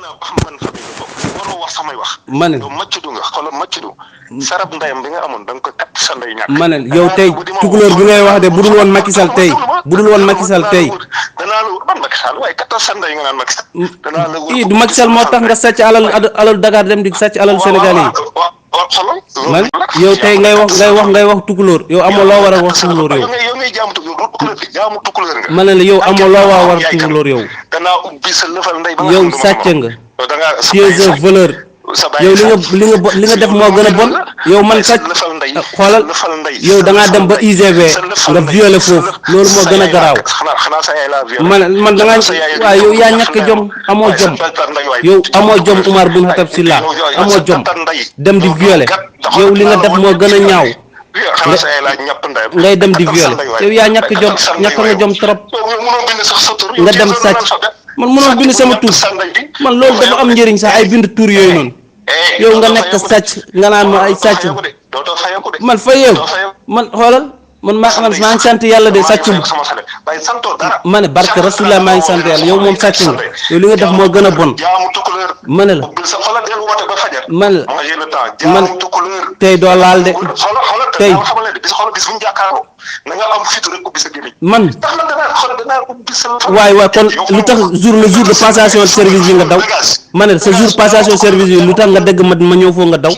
ginnaaw ba xam man famille nga bokk waroo wax samay wax. ma ne yow maccudu nga xoolal maccudu. sarab ndeyam bi nga amoon da nga ko kat sa ndey ñàkk. ma ne yow tey tukulóor bi ngay wax de budul woon Macky Sall tey budul woon Macky Sall tey. danaa la ban Macky Sall waaye kat sa ndey nga naan Macky Sall. danaa la wër du Macky Sall moo tax nga sàcc alal Dakar dem di sàcc alal Sénégal yi. man yow tey ngay wax tukulóor yow amoo loo war a wax tukulóor yow. yow ngay jaamu tukulóor nga. ma ne la yow amoo loo war a tukulóor yow. danaa ubbi sa lëfal ndey ba nga yow sàcc nga. tu es un voleur. yow li nga def moo gën a bon yow man sàcc xoolal yow da ngaa dem ba IGV nga violé foofu loolu moo gën a garaaw. man da ngaa waaw yow yaa ñàkk jom amoo jom yow amoo jom Umar bin Khattab Silla amoo jom dem di violé yow li nga def moo gën a ñaaw. ngay dem di violé yow yaa ñàkk nga jom trop nga dem sàcc man mënoo bind sama tur man loolu dafa am njëriñ sax ay bind tur yooyu noonu yow nga nekk sàcc nga naan ma ay sàcc man fayeeku man xoolal man maa ngi sant yàlla de sàcc ma ne barke Rasulullah maa ngi sant yàlla yow moom sàcc nga yow li nga def moo gën a bon ma ne la man tey doo laal de tey man waay kon lu tax le jour de passation de service yi nga daw ma ne sa jour passation service yi lu tax nga dégg ma ñëw foofu nga daw.